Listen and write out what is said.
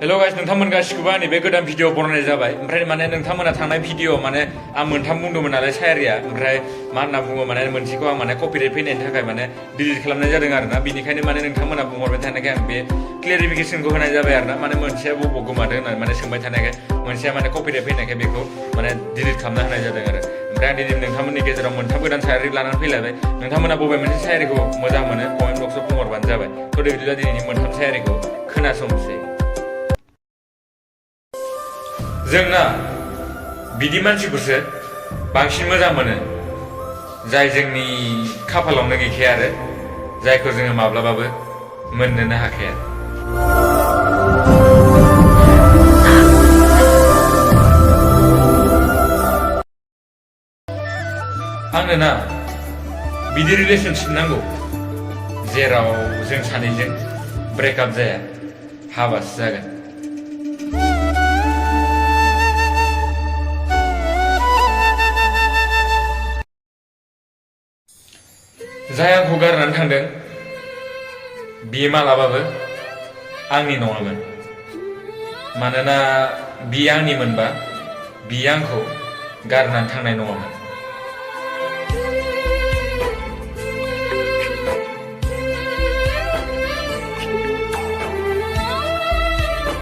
Hello guys, नोंथांमोन गासिखौबो आंनि बे गोदान भिडिअ बनायनाय जाबाय। ओमफ्राय माने नोंथांमोना थांनाय भिडिअ माने आं मोनथाम बुंदोंमोन नालाय सायारिया, ओमफ्राय मा होनना बुङो माने मोनसेखौ आं माने कपिराइट फैनायनि थाखाय माने डिलिट खालामनाय जादों आरोना। बिनिखायनो माने नोंथांमोना बुंहरबाय थानायखाय आं बे क्लियारिफिकेसनखौ होनाय जाबाय आरोना। माने मोनसेया बबाव गोमादों होननानै माने सोंबाय थानायखाय, मोनसेया माने कपिराइट फैनायखाय बेखौ माने डिलिट खालामना होनाय जादों आरो। ओमफ्राय आं दिनै नोंथांमोननि गेजेराव मोनथाम गोदान सायारि लानानै फैलायबाय। नोंथांमोना बबे मोनसे सायारिखौ मोजां मोनो कमेन्ट बक्सआव बुंहरबानो जाबाय। थ' बिदिब्ला दिनैनि मोनथाम सायारिखौ खोनासंसै। जोंना बिदि मानसिखौसो बांसिन मोजां मोनो जाय जोंनि खाफालावनो गैखाया आरो जायखौ जोङो माब्लाबाबो मोननोनो हाखाया। आंनो ना बिदि रिलेशनशिप नांगौ जेराव जों सानैजों ब्रेकआप जाया, हाबासो जागोन। जाय आंखौ गारनानै थांदों बियो मालाबाबो आंनि नङामोन। मानोना बियो आंनि मोनबा बियो आंखौ गारनानै थांनाय नङामोन।